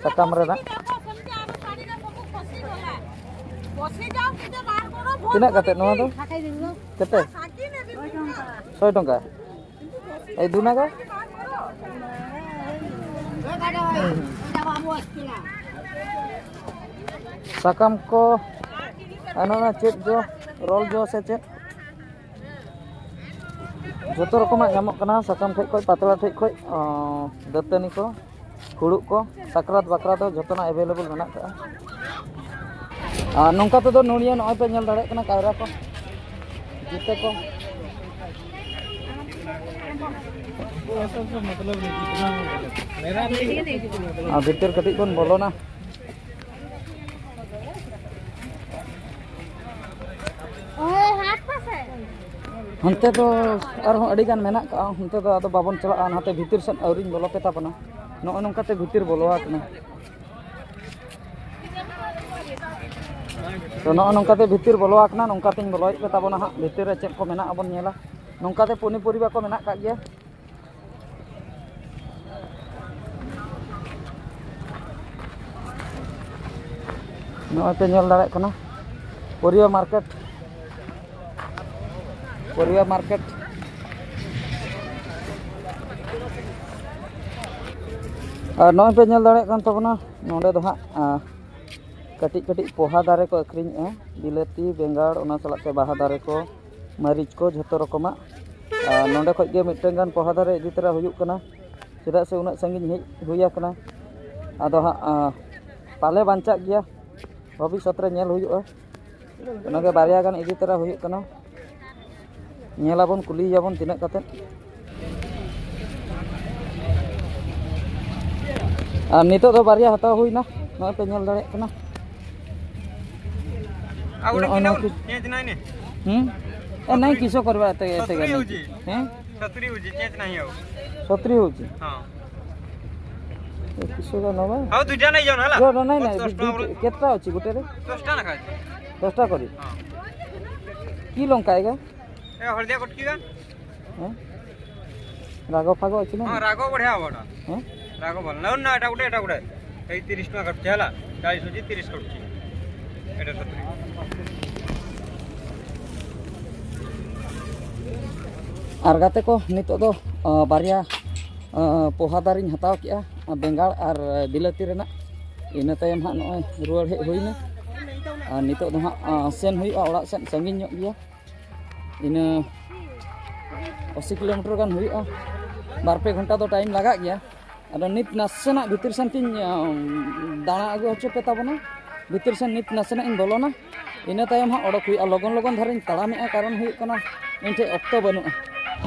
ᱥᱟᱠᱟᱢ ᱨᱮᱱᱟᱜ᱾ ᱛᱤᱱᱟᱹᱜ ᱠᱟᱛᱮ ᱱᱚᱣᱟ ᱫᱚ? ᱠᱟᱛᱮ? ᱥᱚᱭ ᱴᱟᱠᱟ᱾ ᱮᱭ ᱫᱩ ᱱᱟᱜᱟ? ᱥᱟᱠᱟᱢ ᱠᱚ, ᱟᱨ ᱱᱚᱣᱟ ᱪᱮᱫ ᱡᱚ, ᱨᱚᱞ ᱡᱚ ᱥᱮ ᱪᱮᱫ? ᱡᱚᱛᱚ ᱨᱚᱠᱚᱢᱟᱜ ᱧᱟᱢᱚᱜ ᱠᱟᱱᱟ, ᱥᱟᱠᱟᱢ ᱴᱷᱮᱡ ᱠᱷᱚᱡ, ᱯᱟᱛᱲᱟ ᱴᱷᱮᱡ ᱠᱷᱚᱡ, ᱚ, ᱫᱟᱹᱛᱟᱹᱱᱤ ᱠᱚ, ᱯᱷᱩᱲᱩᱜ ᱠᱚ, ᱥᱟᱠᱨᱟᱛ ᱵᱟᱠᱷᱨᱟ ᱫᱚ ᱡᱚᱛᱚᱱᱟᱜ ᱮᱵᱮᱞᱮᱵᱮᱞ ᱢᱮᱱᱟᱜ ᱠᱟᱜᱼᱟ᱾ ᱟᱨ ᱱᱚᱝᱠᱟ ᱛᱮᱫᱚ ᱱᱚᱲᱤᱭᱟᱹ ᱱᱚᱜᱼᱚᱭ ᱯᱮ ᱧᱮᱞ ᱫᱟᱲᱮᱭᱟᱜ ᱠᱟᱱᱟ, ᱠᱟᱭᱨᱟ ᱠᱚ, ᱡᱩᱛᱟᱹ ᱠᱚ᱾ ᱟᱨ ᱵᱷᱤᱛᱤᱨ ᱠᱟᱹᱴᱤᱡ ᱵᱚᱱ ᱵᱚᱞᱚᱱᱟ᱾ ᱳᱭ ᱦᱟᱴ ᱯᱟᱥᱮ᱾ ᱦᱟᱱᱛᱮ ᱫᱚ ᱟᱨᱦᱚᱸ ᱟᱹᱰᱤ ᱜᱟᱱ ᱢᱮᱱᱟᱜ ᱠᱟᱜᱼᱟ, ᱦᱟᱱᱛᱮ ᱫᱚ ᱟᱫᱚ ᱵᱟᱵᱚᱱ ᱪᱟᱞᱟᱜᱼᱟ, ᱱᱟᱛᱮ ᱵᱷᱤᱛᱤᱨ ᱥᱮᱫ ᱟᱹᱣᱨᱤᱧ ᱵᱚᱞᱚ ᱯᱮ ᱛᱟᱵᱚᱱᱟ᱾ ᱱᱚᱜᱼᱚ ᱱᱚᱝᱠᱟᱛᱮ ᱵᱷᱤᱛᱤᱨ ᱵᱚᱞᱚ ᱟᱠᱟᱱᱟ᱾ ᱛᱚ, ᱱᱚᱜᱼᱚ ᱱᱚᱝᱠᱟᱛᱮ ᱵᱷᱤᱛᱤᱨ ᱵᱚᱞᱚ ᱟᱠᱟᱱᱟ, ᱱᱚᱝᱠᱟᱛᱮᱧ ᱵᱚᱞᱚᱭᱮᱫ ᱯᱮ ᱛᱟᱵᱚᱱᱟ ᱦᱟᱸᱜ, ᱵᱷᱤᱛᱤᱨ ᱨᱮ ᱪᱮᱫ ᱠᱚ ᱢᱮᱱᱟᱜᱼᱟ ᱵᱚᱱ ᱧᱮᱞᱟ᱾ ᱱᱚᱝᱠᱟᱛᱮ ᱯᱚᱱᱤᱯᱚᱨᱤᱵᱟ ᱠᱚ ᱢᱮᱱᱟᱜ ᱠᱟᱜ ᱜᱮᱭᱟ᱾ ᱱᱚᱜᱼᱚᱭ ᱯᱮ ᱧᱮᱞ ᱫᱟᱲᱮᱭᱟᱜ ᱠᱟᱱᱟ ᱯᱚᱨᱤᱵᱟ ᱢᱟᱨᱠᱮᱴ, ᱯᱚᱨᱤᱵᱟ ᱢᱟᱨᱠᱮᱴ᱾ ᱟᱨ ᱱᱚᱜᱼᱚᱭ ᱯᱮ ᱧᱮᱞ ᱫᱟᱲᱮᱭᱟᱜ ᱠᱟᱱ ᱛᱟᱵᱚᱱᱟ, ᱱᱚᱰᱮ ᱫᱚ ᱦᱟᱸᱜ, ᱟᱸ, ᱠᱟᱹᱴᱤᱡ ᱠᱟᱹᱴᱤᱡ ᱯᱚᱦᱟ ᱫᱟᱨᱮ ᱠᱚ ᱟᱹᱠᱷᱨᱤᱧᱮᱜᱼᱟ, ᱵᱤᱞᱟᱹᱛᱤ, ᱵᱮᱸᱜᱟᱲ, ᱚᱱᱟ ᱥᱟᱞᱟᱜ ᱛᱮ ᱵᱟᱦᱟ ᱫᱟᱨᱮ ᱠᱚ, ᱢᱟᱹᱨᱤᱪ ᱠᱚ, ᱡᱷᱚᱛᱚ ᱨᱚᱠᱚᱢᱟᱜ᱾ ᱟᱨ ᱱᱚᱰᱮ ᱠᱷᱚᱡ ᱜᱮ ᱢᱤᱫᱴᱟᱝ ᱜᱟᱱ ᱯᱚᱦᱟ ᱫᱟᱨᱮ ᱤᱫᱤ ᱛᱚᱨᱟ ᱦᱩᱭᱩᱜ ᱠᱟᱱᱟ, ᱪᱮᱫᱟᱜ ᱥᱮ ᱩᱱᱟᱹᱜ ᱥᱟᱺᱜᱤᱧ ᱦᱮᱡ ᱦᱩᱭ ᱟᱠᱟᱱᱟ᱾ ᱟᱫᱚ ᱦᱟᱸᱜ, ᱟᱸ, ᱯᱟᱞᱮ ᱵᱟᱧᱪᱟᱜ ᱜᱮᱭᱟ, ᱵᱷᱚᱵᱤᱥᱥᱚᱛ ᱨᱮ ᱧᱮᱞ ᱦᱩᱭᱩᱜᱼᱟ᱾ ᱚᱱᱟᱜᱮ ᱵᱟᱨᱭᱟ ᱜᱟᱱ ᱤᱫᱤ ᱛᱚᱨᱟ ᱦᱩᱭᱩᱜ ᱠᱟᱱᱟ, ᱧᱮᱞᱟᱵᱚᱱ, ᱠᱩᱞᱤᱭᱮᱭᱟᱵᱚᱱ ᱛᱤᱱᱟᱹᱜ ᱠᱟᱛᱮᱫ᱾ ᱟᱨ ᱱᱤᱛᱚᱜ ᱫᱚ ᱵᱟᱨᱭᱟ ᱦᱟᱛᱟᱣ ᱦᱩᱭᱱᱟ, ᱱᱚᱜᱼᱚᱭ ᱯᱮ ᱧᱮᱞ ᱫᱟᱲᱮᱭᱟᱜ ᱠᱟᱱᱟ᱾ ᱱᱚᱜᱼᱚ ᱱᱚᱣᱟ ᱠᱚ᱾ ᱦᱩᱸ? ᱮ, ᱱᱟଇଁ, କିସ କରିବା ଏତେ, ଏତେ ଗାଡ଼ି ନେଇକି? ହେଁ? ସତୁରି ହଉଛି, ଚେଞ୍ଜ ନାହିଁ ଆଉ। ସତୁରି ହଉଛି? ହଁ। ଏ, କିସ ବା ନବା? ହଉ, ଦୁଇଟା ନେଇଯାଉନ ହେଲା। ରୁହ, ରୁହ, ନାଇଁ, ନାଇଁ, ଦଶ ଟଙ୍କା ଦି-, ଦି-, ବଢ଼ିଆ। କେତେଟା ଅଛି ଗୋଟେରେ? ଦଶଟା ଲେଖା ଅଛି। ଦଶଟା କରି? ହଁ। କି ଲଙ୍କା ଏଇଟା? ଏ ହଳଦିଆ କଟକି ବା। ହେଁ? ରାଗ ଫାଗ ଅଛି ନା? ହଁ, ରାଗ ବଢ଼ିଆ ହବ ଏଟା। ହେଁ? ରାଗ ଭଲ। ନା, ନା, ଏଟା ଗୋଟେ, ଏଟା ଗୋଟେ। ଏଇ ତିରିଶ ଟଙ୍କା କାଟୁଛି ହେଲା। ଚାଳିଶ ହଉଛି, ତିରିଶ କାଟୁଛି। ଏଇଟା ସତୁରି। ᱟᱨ ᱜᱟᱛᱮ ᱠᱚ, ᱱᱤᱛᱚᱜ ᱫᱚ, ᱟ, ᱵᱟᱨᱭᱟ, ᱟ, ᱯᱚᱦᱟ ᱫᱟᱨᱮᱧ ᱦᱟᱛᱟᱣ ᱠᱮᱜᱼᱟ, ᱟ, ᱵᱮᱸᱜᱟᱲ ᱟᱨ ᱵᱤᱞᱟᱹᱛᱤ ᱨᱮᱱᱟᱜ᱾ ᱤᱱᱟᱹ ᱛᱟᱭᱚᱢ ᱦᱟᱸᱜ ᱱᱚᱜᱼᱚᱭ ᱨᱩᱣᱟᱹᱲ ᱦᱮᱡ ᱦᱩᱭᱱᱟ᱾ ᱟᱨ ᱱᱤᱛᱚᱜ ᱫᱚ ᱦᱟᱸᱜ, ᱟ, ᱥᱮᱱ ᱦᱩᱭᱩᱜᱼᱟ ᱚᱲᱟᱜ ᱥᱮᱫ, ᱥᱟᱺᱜᱤᱧ ᱧᱚᱜ ᱜᱮᱭᱟ᱾ ᱤᱱᱟᱹ ᱟᱥᱤ ᱠᱤᱞᱳᱢᱤᱴᱟᱨ ᱜᱟᱱ ᱦᱩᱭᱩᱜᱼᱟ᱾ ᱵᱟᱨ ᱯᱮ ᱜᱷᱚᱱᱴᱟ ᱫᱚ ᱴᱟᱭᱤᱢ ᱞᱟᱜᱟᱜ ᱜᱮᱭᱟ᱾ ᱟᱫᱚ ᱱᱤᱛ ᱱᱟᱥᱮᱱᱟᱜ ᱵᱷᱤᱛᱤᱨ ᱥᱮᱱ ᱛᱤᱧ, ᱟᱢ, ᱫᱟᱬᱟ ᱟᱹᱜᱩ ᱦᱚᱪᱚ ᱯᱮ ᱛᱟᱵᱚᱱᱟ᱾ ᱵᱷᱤᱛᱤᱨ ᱥᱮᱱ ᱱᱤᱛ ᱱᱟᱥᱮᱱᱟᱜ ᱤᱧ ᱵᱚᱞᱚᱱᱟ, ᱤᱱᱟᱹ ᱛᱟᱭᱚᱢ ᱦᱟᱸᱜ ᱚᱰᱚᱠ ᱦᱩᱭᱩᱜᱼᱟ᱾ ᱞᱚᱜᱚᱱ ᱞᱚᱜᱚᱱ ᱫᱷᱟᱨᱟᱧ ᱛᱟᱲᱟᱢᱮᱜᱼᱟ, ᱠᱟᱨᱚᱱ ᱦᱩᱭᱩᱜ ᱠᱟᱱᱟ ᱤᱧ ᱴᱷᱮᱱ ᱚᱠᱛᱚ ᱵᱟᱹᱱᱩᱜᱼᱟ᱾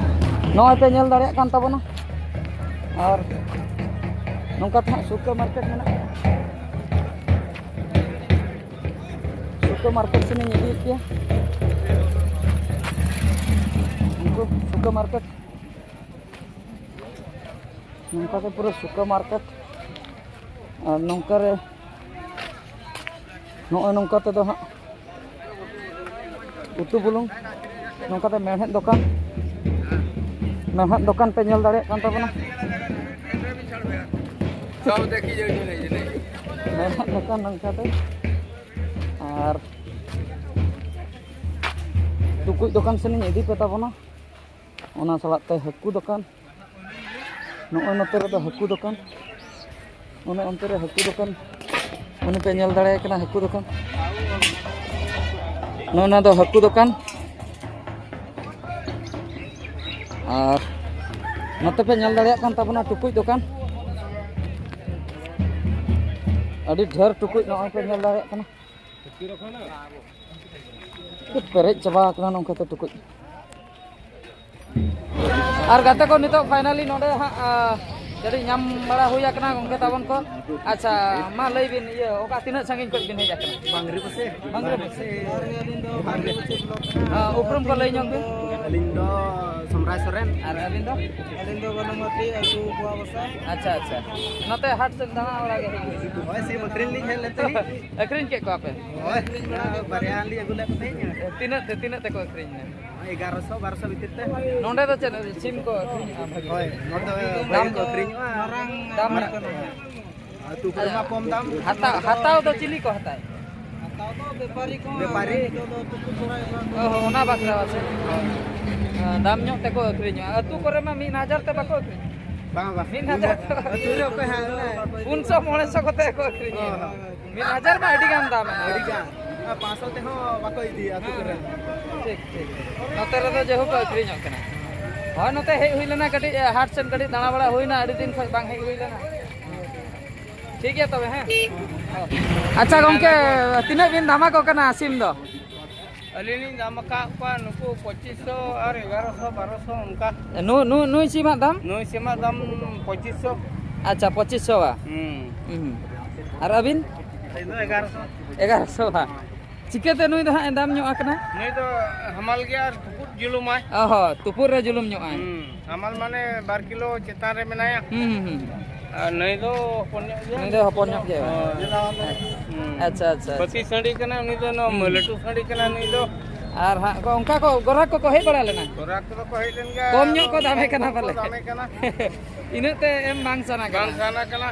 ᱱᱚᱜᱼᱚᱭ ᱯᱮ ᱧᱮᱞ ᱫᱟᱲᱮᱭᱟᱜ ᱠᱟᱱ ᱛᱟᱵᱚᱱᱟ, ᱟᱨ ᱱᱚᱝᱠᱟ ᱛᱮ ᱦᱟᱸᱜ ᱥᱩᱠᱟᱹ ᱢᱟᱨᱠᱮᱴ ᱢᱮᱱᱟᱜᱼᱟ᱾ ᱥᱩᱠᱟᱹ ᱢᱟᱨᱠᱮᱴ ᱥᱮᱱ ᱤᱧ ᱤᱫᱤᱭᱮᱫ ᱯᱮᱭᱟ᱾ ᱩᱱᱠᱩ ᱥᱩᱠᱟᱹ ᱢᱟᱨᱠᱮᱴ, ᱱᱚᱝᱠᱟ ᱛᱮ ᱯᱩᱨᱟᱹ ᱥᱩᱠᱟᱹ ᱢᱟᱨᱠᱮᱴ᱾ ᱟᱨ ᱱᱚᱝᱠᱟ ᱨᱮ, ᱱᱚᱜᱼᱚᱭ ᱱᱚᱝᱠᱟ ᱛᱮᱫᱚ ᱦᱟᱸᱜ ᱩᱛᱩ ᱵᱩᱞᱩᱝ, ᱱᱚᱝᱠᱟ ᱛᱮ ᱢᱮᱬᱦᱮᱫ ᱫᱚᱠᱟᱱ, ᱢᱮᱬᱦᱮᱫ ᱫᱚᱠᱟᱱ ᱯᱮ ᱧᱮᱞ ᱫᱟᱲᱮᱭᱟᱜ ᱠᱟᱱ ᱛᱟᱵᱚᱱᱟ᱾ ᱢᱮᱬᱦᱮᱫ ᱫᱚᱠᱟᱱ ᱱᱚᱝᱠᱟ ᱛᱮ᱾ ᱟᱨ ᱴᱩᱠᱩᱡ ᱫᱚᱠᱟᱱ ᱥᱮᱱ ᱤᱧ ᱤᱫᱤ ᱯᱮ ᱛᱟᱵᱚᱱᱟ, ᱚᱱᱟ ᱥᱟᱞᱟᱜ ᱛᱮ ᱦᱟᱹᱠᱩ ᱫᱚᱠᱟᱱ᱾ ᱱᱚᱜᱼᱚᱭ ᱱᱚᱛᱮ ᱨᱮᱫᱚ ᱦᱟᱹᱠᱩ ᱫᱚᱠᱟᱱ, ᱚᱱᱮ ᱚᱱᱛᱮ ᱨᱮ ᱦᱟᱹᱠᱩ ᱫᱚᱠᱟᱱ, ᱚᱱᱮ ᱯᱮ ᱧᱮᱞ ᱫᱟᱲᱮᱭᱟᱜ ᱠᱟᱱᱟ ᱦᱟᱹᱠᱩ ᱫᱚᱠᱟᱱ᱾ ᱱᱚᱜᱼᱚ ᱱᱚᱣᱟ ᱫᱚ ᱦᱟᱹᱠᱩ ᱫᱚᱠᱟᱱ᱾ ᱟᱨ ᱱᱚᱛᱮ ᱯᱮ ᱧᱮᱞ ᱫᱟᱲᱮᱭᱟᱜ ᱠᱟᱱ ᱛᱟᱵᱚᱱᱟ ᱴᱩᱠᱩᱡ ᱫᱚᱠᱟᱱ, ᱟᱹᱰᱤ ᱰᱷᱮᱨ ᱴᱩᱠᱩᱡ ᱱᱚᱜᱼᱚᱭ ᱯᱮ ᱧᱮᱞ ᱫᱟᱲᱮᱭᱟᱜ ᱠᱟᱱᱟ᱾ ᱯᱮᱨᱮᱡ ᱪᱟᱵᱟ ᱟᱠᱟᱱᱟ ᱱᱚᱝᱠᱟ ᱛᱮ ᱴᱩᱠᱩᱡ᱾ ᱟᱨ ᱜᱟᱛᱮ ᱠᱚ, ᱱᱤᱛᱚᱜ finally ᱱᱚᱰᱮ ᱦᱟᱸᱜ, ᱟ, ᱠᱟᱹᱴᱤᱡ ᱧᱟᱢ ᱵᱟᱲᱟ ᱦᱩᱭ ᱟᱠᱟᱱᱟ ᱜᱚᱢᱠᱮ ᱛᱟᱵᱚᱱ ᱠᱚ᱾ ᱟᱪᱪᱷᱟ, ᱢᱟ ᱞᱟᱹᱭ ᱵᱤᱱ, ᱤᱭᱟᱹ, ᱚᱠᱟ ᱛᱤᱱᱟᱹᱜ ᱥᱟᱺᱜᱤᱧ ᱠᱷᱚᱱ ᱵᱤᱱ ᱦᱮᱡ ᱟᱠᱟᱱᱟ? ᱵᱟᱝᱨᱤ ᱯᱟᱥᱮ᱾ ᱵᱟᱝᱨᱤ ᱯᱟᱥᱮ᱾ ᱟᱹᱞᱤᱧ ᱫᱚ ᱵᱟᱝᱨᱤ ᱯᱟᱥᱮ ᱵᱞᱚᱠ ᱠᱟᱱᱟ᱾ ᱟ, ᱩᱯᱨᱩᱢ ᱠᱚ ᱞᱟᱹᱭ ᱧᱚᱜ ᱵᱤᱱ᱾ ᱟᱹᱞᱤᱧ ᱫᱚ ᱥᱚᱢᱨᱟᱭ ᱥᱚᱨᱮᱱ᱾ ᱟᱨ ᱟᱹᱵᱤᱱ ᱫᱚ? ᱟᱹᱞᱤᱧ ᱫᱚ ᱵᱟᱹᱱᱩᱢᱟᱹᱛᱤ, ᱟᱹᱛᱩ ᱵᱚᱣᱟ ᱵᱟᱥᱟ᱾ ᱟᱪᱪᱷᱟ, ᱟᱪᱪᱷᱟ᱾ ᱱᱚᱛᱮ ᱦᱟᱴ ᱥᱮᱫ ᱫᱟᱬᱟ ᱵᱟᱲᱟ ᱜᱮ ᱦᱮᱡ ᱦᱩᱭ ᱞᱮᱱᱟ᱾ ᱦᱳᱭ, ᱥᱤᱢ ᱟᱹᱠᱷᱨᱤᱧ ᱞᱤᱧ ᱦᱮᱡ ᱞᱮᱱ ᱛᱟᱦᱮᱸᱫ᱾ ᱟᱹᱠᱷᱨᱤᱧ ᱠᱮᱫ ᱠᱚᱣᱟ ᱯᱮ? ᱦᱳᱭ, ᱵᱟᱨᱭᱟ ᱞᱤᱧ ᱟᱹᱜᱩ ᱞᱮᱫ ᱠᱚ ᱛᱟᱦᱮᱸᱫ᱾ ᱛᱤᱱᱟᱹᱜ ᱛᱮ, ᱛᱤᱱᱟᱹᱜ ᱛᱮᱠᱚ ᱟᱹᱠᱷᱨᱤᱧᱟ? ᱮᱜᱟᱨᱚᱥᱚ, ᱵᱟᱨᱚᱥᱚ ᱵᱷᱤᱛᱤᱨ ᱛᱮ᱾ ᱱᱚᱰᱮ ᱫᱚ ᱪᱮᱫ ᱥᱤᱢ ᱠᱚ ᱟᱹᱠᱷᱨᱤᱧᱚᱜᱼᱟ ᱵᱷᱟᱜᱤ? ᱦᱳᱭ, ᱱᱚᱰᱮ ᱫᱚ ᱫᱟᱢ ᱵᱷᱟᱜᱤ ᱠᱚ ᱫᱚ ᱟᱹᱠᱷᱨᱤᱧᱚᱜᱼᱟ᱾ ᱫᱟᱢ ᱟᱹᱛᱩ ᱠᱚᱨᱮ ᱢᱟ ᱠᱚᱢ ᱫᱟᱢ᱾ ᱦᱟᱛᱟᱣ, ᱦᱟᱛᱟᱣ ᱫᱚ ᱪᱤᱞᱤ ᱠᱚ ᱦᱟᱛᱟᱣ? ᱦᱟᱛᱟᱣ ᱫᱚ ᱵᱮᱯᱟᱨᱤ ᱠᱚ, ᱵᱮᱯᱟᱨᱤ? ᱱᱤᱛᱚᱜ ᱫᱚ ᱛᱩᱯᱩᱫ ᱵᱟᱲᱟᱭᱮᱫ ᱠᱚᱣᱟ ᱠᱚ᱾ ᱚ, ᱚᱱᱟ ᱵᱟᱠᱷᱨᱟ ᱥᱮ? ᱦᱮᱸ, ᱫᱟᱢ ᱧᱚᱜ ᱛᱮᱠᱚ ᱟᱹᱠᱷᱨᱤᱧᱚᱜᱼᱟ᱾ ᱟᱹᱛᱩ ᱠᱚᱨᱮ ᱢᱟ ᱢᱤᱫ ᱦᱟᱡᱟᱨ ᱛᱮ ᱵᱟᱠᱚ ᱟᱹᱠᱷᱨᱤᱧᱟ᱾ ᱵᱟᱝ, ᱵᱟᱝ᱾ ᱢᱤᱫ ᱦᱟᱡᱟᱨ ᱛᱮ᱾ ᱟᱹᱛᱩ ᱨᱮ ᱚᱠᱚᱭ ᱦᱟᱸᱜ ᱚᱱᱟ? ᱯᱩᱱ ᱥᱚ, ᱢᱚᱬᱮ ᱥᱚ ᱠᱚᱛᱮ ᱠᱚ ᱟᱹᱠᱷᱨᱤᱧᱟ᱾ ᱦᱳᱭ, ᱦᱳᱭ᱾ ᱢᱤᱫ ᱦᱟᱡᱟᱨ ᱢᱟ ᱟᱹᱰᱤ ᱜᱟᱱ ᱫᱟᱢ ᱮᱱᱟ᱾ ᱟᱹᱰᱤ ᱜᱟᱱ᱾ ᱟᱨ ᱯᱟᱸᱪᱥᱚ ᱛᱮᱦᱚᱸ ᱵᱟᱠᱚ ᱤᱫᱤᱭᱟ ᱟᱹᱛᱩ ᱠᱚᱨᱮ᱾ ᱦᱮᱸ, ᱴᱷᱤᱠ, ᱴᱷᱤᱠ᱾ ᱱᱚᱛᱮ ᱨᱮᱫᱚ ᱡᱮᱦᱳᱠ ᱟᱹᱠᱷᱨᱤᱧᱚᱜ ᱠᱟᱱᱟ᱾ ᱦᱳᱭ, ᱱᱚᱛᱮ ᱦᱮᱡ ᱦᱩᱭ ᱞᱮᱱᱟ ᱠᱟᱹᱴᱤᱡ, ᱦᱟᱴ ᱥᱮᱫ ᱠᱟᱹᱴᱤᱡ ᱫᱟᱬᱟ ᱵᱟᱲᱟ ᱦᱩᱭᱱᱟ, ᱟᱹᱰᱤ ᱫᱤᱱ ᱠᱷᱚᱱ ᱵᱟᱝ ᱦᱮᱡ ᱦᱩᱭ ᱞᱮᱱᱟ᱾ ᱴᱷᱤᱠ ᱜᱮᱭᱟ ᱛᱚᱵᱮ, ᱦᱮᱸ᱾ ᱟᱪᱪᱷᱟ ᱜᱚᱢᱠᱮ, ᱛᱤᱱᱟᱹᱜ ᱵᱤᱱ ᱫᱟᱢ ᱟᱠᱚ ᱠᱟᱱᱟ ᱥᱤᱢ ᱫᱚ? ᱟᱹᱞᱤᱧ ᱞᱤᱧ ᱫᱟᱢ ᱟᱠᱟᱫ ᱠᱚᱣᱟ ᱱᱩᱠᱩ ᱯᱚᱸᱪᱤᱥ ᱥᱚ ᱟᱨ ᱮᱜᱟᱨᱚ ᱥᱚ, ᱵᱟᱨᱚ ᱥᱚ ᱚᱱᱠᱟ᱾ ᱱᱩ-, ᱱᱩ-, ᱱᱩᱭ ᱥᱤᱢᱟᱜ ᱫᱟᱢ? ᱱᱩᱭ ᱥᱤᱢᱟᱜ ᱫᱟᱢ ᱯᱚᱸᱪᱤᱥ ᱥᱚ᱾ ᱟᱪᱪᱷᱟ, ᱯᱚᱸᱪᱤᱥ ᱥᱚ ᱵᱟ? ᱦᱩᱸ᱾ ᱦᱩᱸ᱾ ᱟᱨ ᱟᱹᱵᱤᱱ? ᱟᱹᱞᱤᱧ ᱫᱚ ᱮᱜᱟᱨᱚ ᱥᱚ᱾ ᱮᱜᱟᱨᱚ ᱥᱚ ᱵᱟ? ᱦᱮᱸ᱾ ᱪᱤᱠᱟᱹᱛᱮ ᱱᱩᱭ ᱫᱚ ᱦᱟᱸᱜ ᱮ ᱫᱟᱢ ᱧᱚᱜ ᱟᱠᱟᱱᱟ? ᱱᱩᱭ ᱫᱚ ᱦᱟᱢᱟᱞ ᱜᱮᱭᱟ ᱟᱨ ᱛᱩᱯᱩᱫ ᱡᱩᱞᱩᱢᱟᱭ᱾ ᱚ ᱦᱚᱸ, ᱛᱩᱯᱩᱫ ᱨᱮ ᱡᱩᱞᱩᱢ ᱧᱚᱜ ᱟᱭ᱾ ᱦᱩᱸ᱾ ᱦᱟᱢᱟᱞ ᱢᱟᱱᱮ ᱵᱟᱨ ᱠᱤᱞᱳ ᱪᱮᱛᱟᱱ ᱨᱮ ᱢᱮᱱᱟᱭᱟ᱾ ᱦᱩᱸ, ᱦᱩᱸ, ᱦᱩᱸ᱾ ᱟᱨ ᱱᱩᱭ ᱫᱚ ᱦᱚᱯᱚᱱ ᱧᱚᱜ ᱜᱮᱭᱟ᱾ ᱱᱩᱭ ᱫᱚ ᱦᱚᱯᱚᱱ ᱧᱚᱜ ᱜᱮᱭᱟ᱾ ᱦᱳᱭ᱾ ᱦᱩᱸ᱾ ᱟᱪᱪᱷᱟ, ᱟᱪᱪᱷᱟ, ᱟᱪᱪᱷᱟ᱾ ᱯᱟᱹᱛᱤ ᱥᱟᱺᱰᱤ ᱠᱟᱱᱟ ᱩᱱᱤ ᱫᱚ, ᱱᱚᱣᱟ ᱦᱩᱸ᱾ ᱞᱟᱹᱴᱩ ᱥᱟᱺᱰᱤ ᱠᱟᱱᱟ ᱱᱩᱭ ᱫᱚ᱾ ᱟᱨ ᱦᱟᱸᱜ ᱠᱚ, ᱚᱱᱠᱟ ᱠᱚ ᱜᱚᱨᱦᱟᱠ ᱠᱚᱠᱚ ᱦᱮᱡ ᱵᱟᱲᱟ ᱞᱮᱱᱟ? ᱜᱚᱨᱦᱟᱠ ᱠᱚᱫᱚ ᱠᱚ ᱦᱮᱡ ᱞᱮᱱ ᱜᱮᱭᱟ, ᱠᱚᱢ ᱧᱚᱜ ᱟᱫᱚ ᱠᱚ ᱫᱟᱢᱮ ᱠᱚᱢ ᱠᱟᱱᱟ ᱠᱚ ᱯᱟᱞᱮ? ᱫᱟᱢᱮ ᱠᱟᱱᱟ᱾ ᱤᱱᱟᱹᱜ ᱛᱮ ᱮᱢ ᱵᱟᱝ ᱥᱟᱱᱟ ᱠᱟᱱᱟ? ᱵᱟᱝ ᱥᱟᱱᱟ ᱠᱟᱱᱟ᱾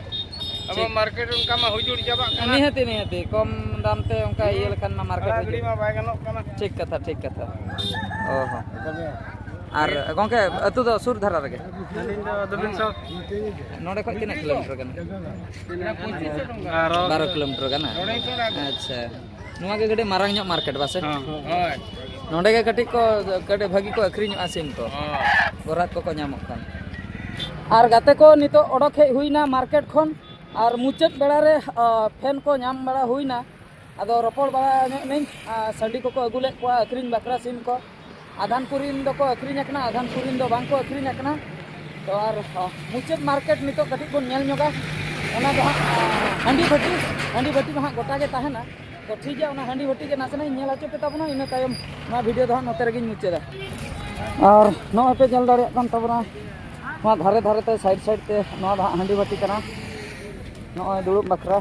ᱟᱵᱚ ᱴᱷᱤᱠ᱾ ᱢᱟᱨᱠᱮᱴ ᱚᱱᱠᱟ ᱢᱟ ᱦᱩᱡᱩᱲ ᱪᱟᱵᱟᱜ ᱠᱟᱱᱟ᱾ ᱱᱤᱦᱟᱹᱛᱤ, ᱱᱤᱦᱟᱹᱛᱤ᱾ ᱠᱚᱢ ᱫᱟᱢ ᱛᱮ ᱚᱱᱠᱟ ᱤᱭᱟᱹ ᱞᱮᱠᱷᱟᱱ ᱢᱟ ᱢᱟᱨᱠᱮᱴ ᱟᱲᱟ ᱜᱤᱰᱤ ᱦᱩᱡᱩᱜ᱾ ᱢᱟ ᱵᱟᱭ ᱜᱟᱱᱚᱜ ᱠᱟᱱᱟ᱾ ᱴᱷᱤᱠ ᱠᱟᱛᱷᱟ, ᱴᱷᱤᱠ ᱠᱟᱛᱷᱟ᱾ ᱚ ᱦᱚᱸ᱾ ᱟᱨ ᱜᱚᱝᱠᱮ, ᱟᱹᱛᱩ ᱫᱚ ᱥᱩᱨ ᱫᱷᱟᱨᱟ ᱨᱮᱜᱮ? ᱟᱹᱞᱤᱧ ᱫᱚ ᱫᱚᱵᱤᱱ ᱥᱚᱠ᱾ ᱱᱚᱰᱮ ᱠᱷᱚᱱ ᱛᱤᱱᱟᱹᱜ ᱠᱤᱞᱳᱢᱤᱴᱟᱨ ᱠᱟᱱᱟ? ᱵᱟᱨᱚ᱾ ᱵᱟᱨᱚ ᱠᱤᱞᱳᱢᱤᱴᱟᱨ ᱜᱟᱱ, ᱦᱮᱸ? ᱟᱪᱪᱷᱟ᱾ ᱱᱚᱣᱟ ᱜᱮ ᱠᱟᱹᱴᱤᱡ ᱢᱟᱨᱟᱝ ᱧᱚᱜ ᱢᱟᱨᱠᱮᱴ ᱵᱟᱥᱮ? ᱦᱳᱭ᱾ ᱱᱚᱰᱮ ᱜᱮ ᱠᱟᱹᱴᱤᱡ ᱠᱚ, ᱠᱟᱹᱴᱤᱡ ᱵᱷᱟᱹᱜᱤ ᱠᱚ ᱟᱹᱠᱷᱨᱤᱧᱚᱜᱼᱟ ᱥᱤᱢ ᱠᱚ᱾ ᱦᱳᱭ᱾ ᱜᱚᱨᱟᱠ ᱠᱚᱠᱚ ᱧᱟᱢᱚᱜ ᱠᱟᱱ᱾ ᱟᱨ ᱜᱟᱛᱮ ᱠᱚ, ᱱᱤᱛᱚᱜ ᱚᱰᱚᱠ ᱦᱮᱡ ᱦᱩᱭᱱᱟ ᱢᱟᱨᱠᱮᱴ ᱠᱷᱚᱱ, ᱟᱨ ᱢᱩᱪᱟᱹᱫ ᱵᱮᱲᱟ ᱨᱮ, ᱟ, ᱯᱷᱮᱱ ᱠᱚ ᱧᱟᱢ ᱵᱟᱲᱟ ᱦᱩᱭᱱᱟ᱾ ᱟᱫᱚ ᱨᱚᱯᱚᱲ ᱵᱟᱲᱟ ᱧᱚᱜ ᱱᱟᱹᱧ, ᱟ, ᱥᱟᱺᱰᱤ ᱠᱚᱠᱚ ᱟᱹᱜᱩ ᱞᱮᱫ ᱠᱚᱣᱟ ᱟᱹᱠᱷᱨᱤᱧ ᱵᱟᱠᱷᱨᱟ ᱥᱤᱢ ᱠᱚ᱾ ᱟᱫᱷᱟᱱ ᱠᱚᱨᱮᱱ ᱫᱚᱠᱚ ᱟᱹᱠᱷᱨᱤᱧ ᱟᱠᱟᱱᱟ, ᱟᱫᱷᱟᱱ ᱠᱚᱨᱮᱱ ᱫᱚ ᱵᱟᱝ ᱠᱚ ᱟᱹᱠᱷᱨᱤᱧ ᱟᱠᱟᱱᱟ᱾ ᱛᱚ ᱟᱨ, ᱟ, ᱢᱩᱪᱟᱹᱫ ᱢᱟᱨᱠᱮᱴ ᱱᱤᱛᱚᱜ ᱠᱟᱹᱴᱤᱡ ᱵᱚᱱ ᱧᱮᱞ ᱧᱚᱜᱟ᱾ ᱚᱱᱟ ᱫᱚ ᱦᱟᱸᱜ, ᱟ, ᱦᱟᱺᱰᱤ ᱵᱷᱟᱹᱴᱤ, ᱦᱟᱺᱰᱤ ᱵᱷᱟᱹᱴᱤ ᱢᱟ ᱦᱟᱸᱜ ᱜᱚᱴᱟ ᱜᱮ ᱛᱟᱦᱮᱱᱟ᱾ ᱛᱚ ᱴᱷᱤᱠ ᱜᱮᱭᱟ, ᱚᱱᱟ ᱦᱟᱺᱰᱤ ᱵᱷᱟᱹᱴᱤ ᱜᱮ ᱱᱟᱥᱮᱱᱟᱜ ᱤᱧ ᱧᱮᱞ ᱦᱚᱪᱚ ᱯᱮ ᱛᱟᱵᱚᱱᱟ, ᱤᱱᱟᱹ ᱛᱟᱭᱚᱢ ᱱᱚᱣᱟ ᱵᱷᱤᱰᱤᱭᱳ ᱫᱚ ᱦᱟᱸᱜ ᱱᱚᱛᱮ ᱨᱮᱜᱮᱧ ᱢᱩᱪᱟᱹᱫᱟ᱾ ᱟᱨ ᱱᱚᱜᱼᱚᱭ ᱯᱮ ᱧᱮᱞ ᱫᱟᱲᱮᱭᱟᱜ ᱠᱟᱱ ᱛᱟᱵᱚᱱᱟ, ᱱᱚᱣᱟ ᱫᱷᱟᱨᱮ ᱫᱷᱟᱨᱮ ᱛᱮ, ᱥᱟᱭᱤᱰ ᱥᱟᱭᱤᱰ ᱛᱮ, ᱱᱚᱣᱟ ᱫᱚ ᱦᱟᱸᱜ ᱦᱟᱺᱰᱤ ᱵᱷᱟᱹᱴᱤ ᱠᱟᱱᱟ᱾ ᱱᱚᱜᱼᱚᱭ ᱫᱩᱲᱩᱵ ᱵᱟᱠᱷᱨᱟ᱾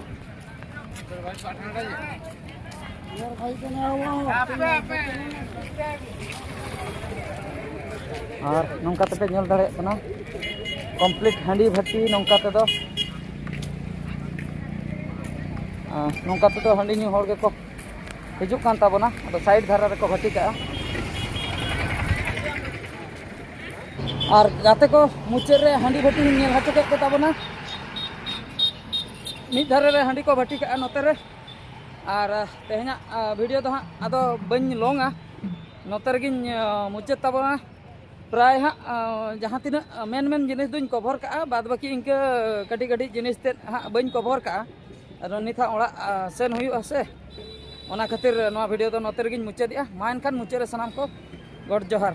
ᱟᱨ ᱱᱚᱝᱠᱟ ᱛᱮᱯᱮ ᱧᱮᱞ ᱫᱟᱲᱮᱭᱟᱜ ᱠᱟᱱᱟ, ᱠᱚᱢᱯᱞᱤᱴ ᱦᱟᱺᱰᱤ ᱵᱷᱟᱹᱴᱤ ᱱᱚᱝᱠᱟ ᱛᱮᱫᱚ᱾ ᱟᱨ ᱱᱚᱝᱠᱟ ᱛᱮᱫᱚ ᱦᱟᱺᱰᱤ ᱧᱩ ᱦᱚᱲ ᱜᱮᱠᱚ ᱦᱤᱡᱩᱜ ᱠᱟᱱ ᱛᱟᱵᱚᱱᱟ᱾ ᱟᱫᱚ ᱥᱟᱭᱤᱰ ᱫᱷᱟᱨᱮ ᱨᱮᱠᱚ ᱵᱷᱟᱹᱴᱤ ᱠᱟᱜᱼᱟ᱾ ᱟᱨ ᱜᱟᱛᱮ ᱠᱚ, ᱢᱩᱪᱟᱹᱫ ᱨᱮ ᱦᱟᱺᱰᱤ ᱵᱷᱟᱹᱴᱤ ᱦᱚᱸᱧ ᱧᱮᱞ ᱦᱚᱪᱚ ᱠᱮᱫ ᱯᱮ ᱛᱟᱵᱚᱱᱟ᱾ ᱢᱤᱫ ᱫᱷᱟᱨᱮ ᱨᱮ ᱦᱟᱺᱰᱤ ᱠᱚ ᱵᱷᱟᱹᱴᱤ ᱠᱟᱜᱼᱟ ᱱᱚᱛᱮ ᱨᱮ᱾ ᱟᱨ, ᱟ, ᱛᱮᱦᱮᱧᱟᱜ, ᱟ, ᱵᱷᱤᱰᱤᱭᱳ ᱫᱚ ᱦᱟᱸᱜ ᱟᱫᱚ ᱵᱟᱹᱧ ᱞᱚᱝᱟ, ᱱᱚᱛᱮ ᱨᱮᱜᱮᱧ, ᱟ, ᱢᱩᱪᱟᱹᱫ ᱛᱟᱵᱚᱱᱟ᱾ ᱯᱨᱟᱭ ᱦᱟᱸᱜ, ᱟ, ᱡᱟᱦᱟᱸ ᱛᱤᱱᱟᱹᱜ, ᱟ, ᱢᱮᱱ ᱢᱮᱱ ᱡᱤᱱᱤᱥ ᱫᱚᱧ ᱠᱚᱵᱷᱚᱨ ᱠᱟᱜᱼᱟ, ᱵᱟᱫ ᱵᱟᱹᱠᱤ ᱤᱱᱠᱟᱹ ᱠᱟᱹᱴᱤᱡ ᱠᱟᱹᱴᱤᱡ ᱡᱤᱱᱤᱥ ᱛᱮᱫ ᱦᱟᱸᱜ ᱵᱟᱹᱧ ᱠᱚᱵᱷᱚᱨ ᱠᱟᱜᱼᱟ᱾ ᱟᱫᱚ ᱱᱤᱛ ᱦᱟᱸᱜ ᱚᱲᱟᱜ, ᱟ, ᱥᱮᱱ ᱦᱩᱭᱩᱜᱼᱟ ᱥᱮ, ᱚᱱᱟ ᱠᱷᱟᱹᱛᱤᱨ ᱱᱚᱣᱟ ᱵᱷᱤᱰᱤᱭᱳ ᱫᱚ ᱱᱚᱛᱮ ᱨᱮᱜᱮᱧ ᱢᱩᱪᱟᱹᱫᱮᱜᱼᱟ᱾ ᱢᱟ ᱮᱱᱠᱷᱟᱱ ᱢᱩᱪᱟᱹᱫ ᱨᱮ ᱥᱟᱱᱟᱢ ᱠᱚ ᱜᱚᱰ ᱡᱚᱦᱟᱨ᱾